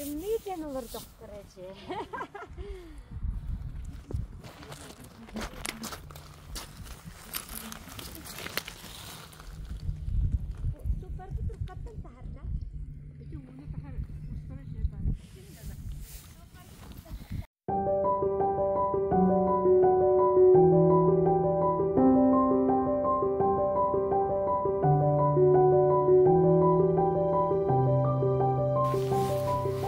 Тымныы диэн олордохторо дьэ. Супербы туркаттан таһарда. Ити ууну таһар устара дьиэ баар.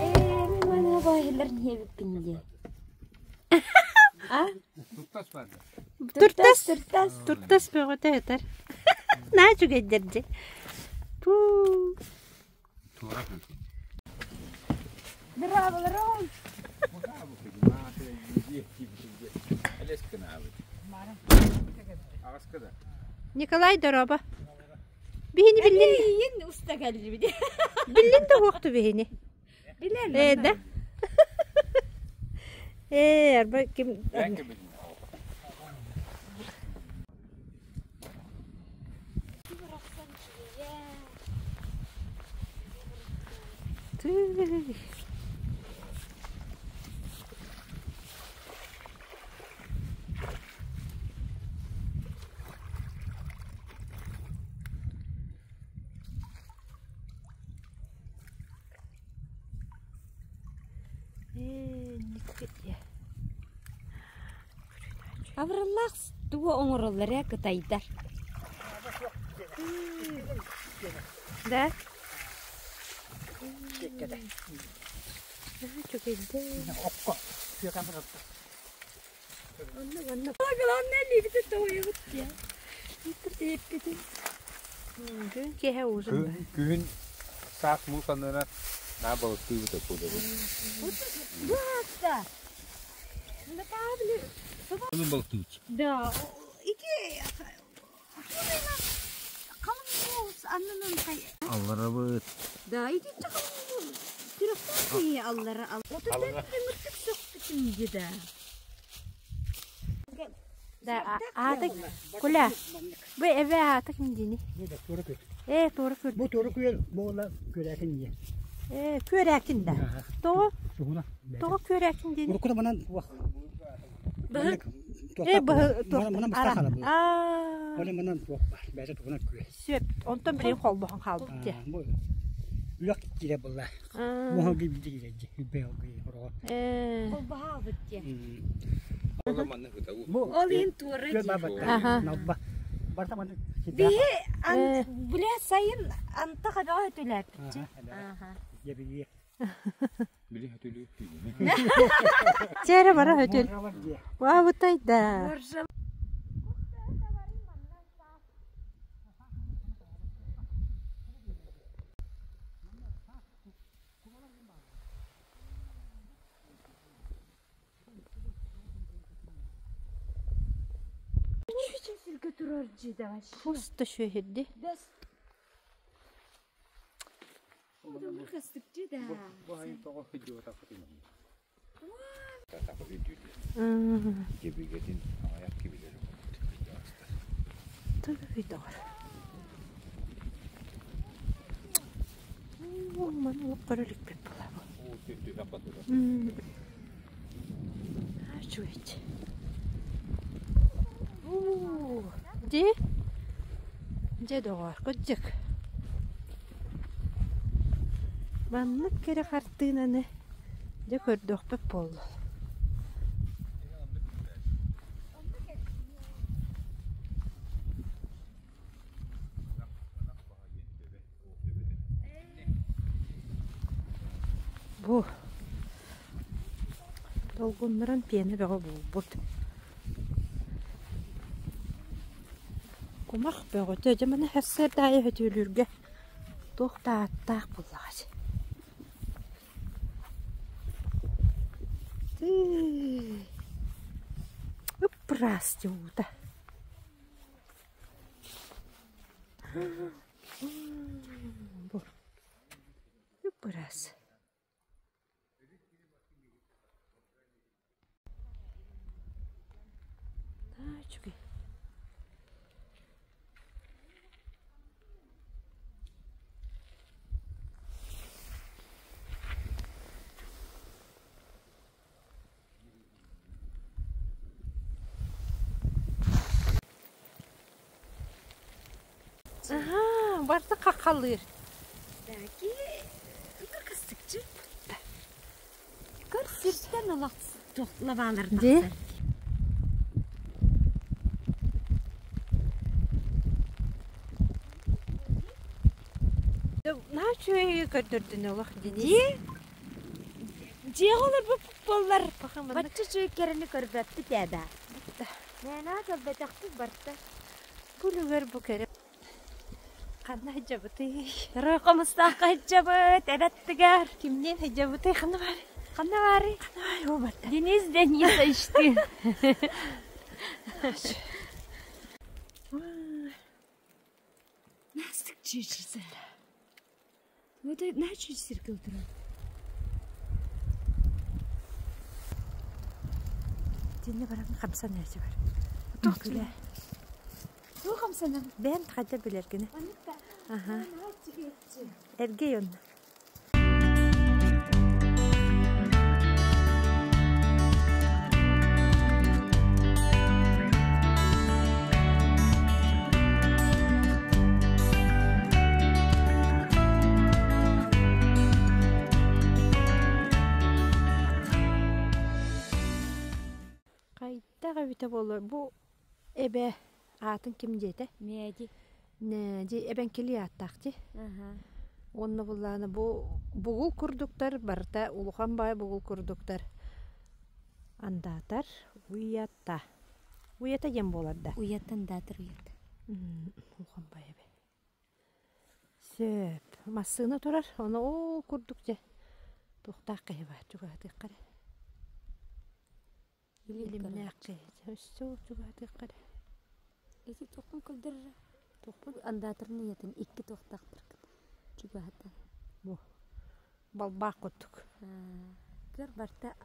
Ээ, мин манна баайылар диэбиппин дии. А? Туртас бар. Туртас, Туртас, туртас бөҕөтө этэр. Наа үчүгэйдэр дьэ. Пуу. Туора күлкүн. Браво, Николай дороба. Биһини биллин Эбийин уста кэллибит. биллин да уохту биһини. Билэн. Ээ да. Ээ, арба ким Тыый. Ээ, никпит Абыраллаах тугу оҥороллор ээ кытайдар. Да? Окко. Сүөкэн барарда. Онно онно. Главное либите тоойубут диye. Эппитин. Күн киэһэ ужин Күн күһүн саас муус аннынан наа балыктыыбыт окуодабын. Бу хатта. Bunu балыктыыбыт. Да, ити қалың муус аннынан хай. Алларабыт. Да, ити қалың Түрөктөн аллара ал. Оту тэмиртик сөкпүтүм да. Да, ааты Куля. Бу эбэ ааты ким диини? Бу да туора күөл. Ээ, туора күр. Бу туора күөл буола күөрээкин дии. Ээ, күөрээкин да. Тоҕо? Сугуна. Тоҕо күөрээкин диини? Уруккута манан уах. Ээ, быһы Манан бастаах Аа. ала бу. Оле манан туох бар. Бэйэтэ тугунан күөл. Сөп. Онтон билигин холбоһон хаалбыт дии. Бу үлэх киирэ булла. Муһалгы билди киирэ Үбэ алгы хороҕо. Ээ. Холбоһаабыт диye. Бу Ол иһин туора күөл дии. бабатта. Аха. Налба. Барта манан Биһи ан билэ сайын анта хабаҕа өтүлээппит. Аха. Дебиге. Били хөтөлүү. Чээрэ бара хөтөл. Уабытай да. Боржа. Сиргэ турар дьида. Пусто шөһүрди. Бэс. Кастык дьида. Бу айын тоҕо хыдьыата хытын. Дебигетин аяк кибилери Тыый доҕор. Маны олох көрө иликпит буолла бу. Үчүгэй. Дии. Дьэ доҕоор, кырдьык. Маннык кэрэ хартыынаны дьэ көрдөхпүт буоллун. Бу долгуннаран пиэнэ бөҕө буолбут. Кумах бөҕөтө дьэ маны сарсыарда аайы сөтүөлүүргэ туох да ааттаах буоллаҕа дии. Тыый, ыппыраас дии уута. Бу ыппыраас. Үчүгэй. Барыта хаххалыыр. Ки кыстыкчы. Көр сиртэн олох лабаалар Дии. тахсар. Наһаа үчүгэй көрдөрдүн олох Денис. Дии. Дьиэҕэ олорбут буоллар Паха маннык бачча үчүгэй кэрэни көрбөппүт ээ да. Мээнэ көрбөтөхпүт барта. Бу үлүгэр бу кэрэ. Ханна сылдьабытый? Рой хомустаахха сылдьабыт, эбэттигэр. Кимниин сылдьабытый? Ханна баар? Ханна баарый? Ханна баар? О, барда. Денис Дениса иштин. Настык чүүчүсэ. Вот на чүүчүсэргэ отырон. Тинне баран хамсан ээчи бар. Туох күлэ? Туох хамсанан? Бэйэн хайда билэргини. Аха. Эргий онно. Хайдах эбитэ буолуой? Бу эбэ аатын ким диэтэ? Меди. Нээди эбэҥкилии ааттаах дии. Аха. Уонна буллаана бу бугул курдуктар барыта улахан баай бугул курдуктар андаатар уйата. Уйата диэн буолар да. Уйата андаатар уйата. Улахан баай эбэ. Сөп. Массыына турар. Ону ол курдук дьэ туохтаах киһи баар чугаһатыахха эрэ. Илимнээх киһи. Өссө чугаһатыахха эрэ. Ити туохпун көрдөрөрө? Туохпун андаатарын уйатын икки туохтаахтар чугаһата. Бу балбаах курдук. Көр барта.